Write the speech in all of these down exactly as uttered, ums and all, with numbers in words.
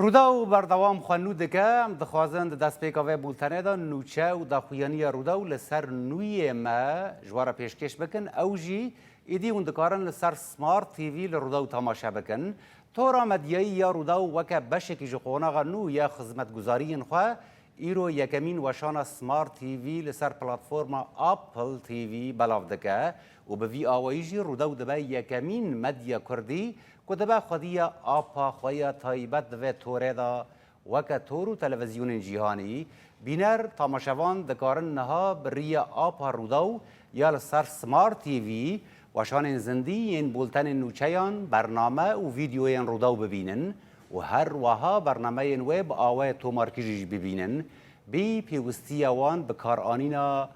Rûdaw berdewam xwe nû dike. Em dixwazin di destpêka vê bultenê de nûçe û daxuyaniya Rûdaw li ser nûyê me ji we re pêşkêş bikin. Ew jî êdî hûn dikarin li ser Smart T V li Rûdaw temaşe bikin. Tora medyayî ya Rûdaw weke beşekî ji qonaxa nû ya xizmetguzariyên xwe îro yekemîn weşana Smart T V li ser platforma Apple T V belav dike û bi vî awayî jî Rûdaw dibe yekemîn medya kurdî ku dibe xwediya apa xwe ya taybet di vê torê de weke tor û televîzyonên cîhanî. Bîner, tamaşevan dikarin niha bi riya apa Rûdaw ya li ser Smart T V weşanên zindî yên bultenên nûçeyan, bername û vîdeoyên Rûdaw bibînin û her weha bernameyên wê bi awayê tomarkirî jî bibînin. Bî pêwistiya wan bikaranîna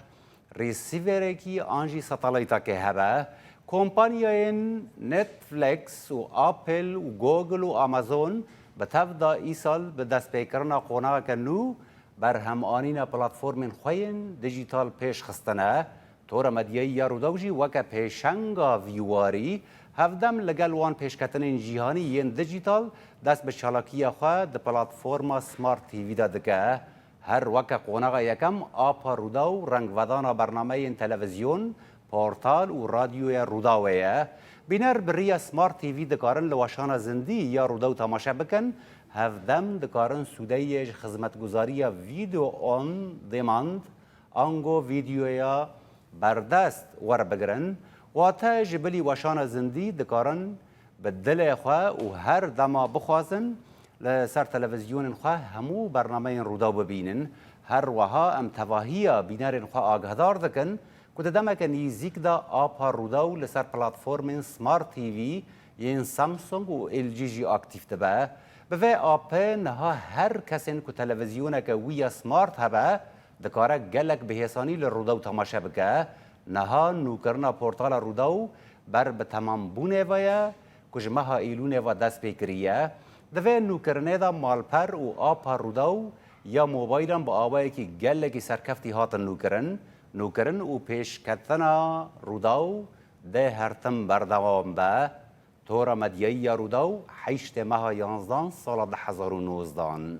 resîverekî an jî satelîtekê hebe. Kompanyayên Netflix û Apple û Google û Amazon bi tev de îsal bi destpêkirina qonaxeke nû berhemanîna platformên xwe yên dijîtal pêş xistine. Tora medyayî ya Rûdaw jî weke pêşenga vî warî hevdem li gel wan pêşketinên cîhanî yên dijîtal dest bi çalakiya xwe di platforma Smart T V de dike. Her weke qonaxa yekem, apa Rûdaw rengvedana bernameyên televîzyon, portal û radyoya Rûdawê ye. Bîner bi riya Smart T V dikarin li weşana zindî ya Rûdaw temaşe bikin, hevdem dikarin sûdeyê ji xizmetguzariya Video on Demand, ango vîdeoya berdest werbigirin, wate ji bilî weşana zindî dikarin bi dilê xwe û her dema bixwazin li ser televîzyonên xwe hemû bernameyên Rûdaw bibînin. Her weha em tevahiya bînerên xwe agahdar dikin ku di demeke nîzîk de apa Rûdaw li ser platformên Smart T V yên Samsung û L G jî aktîf dibe. Bi vê apê niha her kesên ku televîzyoneke wî ya smart hebe, dikare gelek bi hêsanî li Rûdaw temaşe bike. Niha nûkirina portala Rûdaw ber bi temambûnê ve ye ku ji meha Îlûnê ve dest pê kiriye. Di vê nûkirinê de malper û apa Rûdaw ya mobaylan bi awayekî gelekî serkeftî hatin nûkirin. Nûkirin û pêşketina Rûdaw dê her tim berdewam be. Tora medyayî ya Rûdaw heştê meha yanzdan sala du hezar û nozdan.